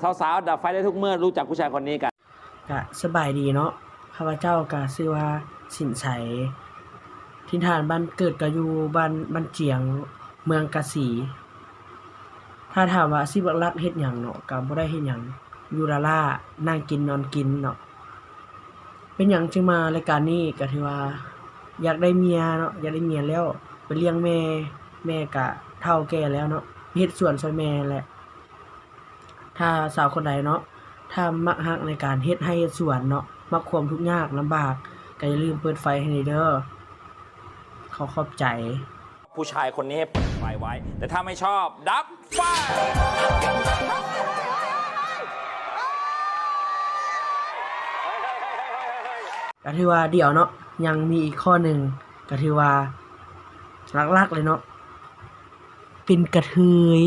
ສາວໆ ດັບໄຟໄດ້ທຸກເມື່ອ ຮູ້ຈັກຜູ້ຊາຍຄົນນີ້ກັນ. ກະສະບາຍດີເນາະ, ຂ້າພະເຈົ້າກະຊື່ວ່າ ສິນໄຊ, ຖິ່ນຖານບ້ານເກີດກະຢູ່ບ້ານ ບ້ານຈຽງ ເມືອງກາສີ. ຖ້າຖາມວ່າອາຊີບຫຼັກໆເຮັດຫຍັງເນາະ, ກະບໍ່ໄດ້ເຮັດຫຍັງ, ຢູ່ລ້າໆ ນັ່ງກິນນອນກິນເນາະ. ເປັນຫຍັງຈຶ່ງມາລາຍການນີ້? ກະຖືວ່າຢາກໄດ້ເມຍເນາະ, ຢາກໄດ້ເມຍແລ້ວໄປລ້ຽງແມ່, ແມ່ກະເຖົ້າແກ່ແລ້ວເນາະ, ເຮັດສວນຊ່ອຍແມ່ແຫຼະ. ຖ້າສາວຄົນໃດເນາະ ຖ້າມັກຮັກໃນການເຮັດໄຮ່ເຮັດສວນເນາະ, ມັກຄວາມທຸກຍາກລຳບາກ, ກະຢ່າລືມເປີດໄຟໃຫ້ແດ່ເດີ. ຂໍຂອບໃຈ. ຜູ້ຊາຍຄົນນີ້ໃຫ້ເປີດໄຟໄວ້, ແຕ່ຖ້າໄມ່ຊອບ ດັບໄຟ. ກະຖືວ່າດຽວເນາະ, ຍັງມີອີກຂໍ້ໜຶ່ງ, ກະຖືວ່າຫຼັກໆເລີຍເນາະ, ເປັນກະເທີຍ.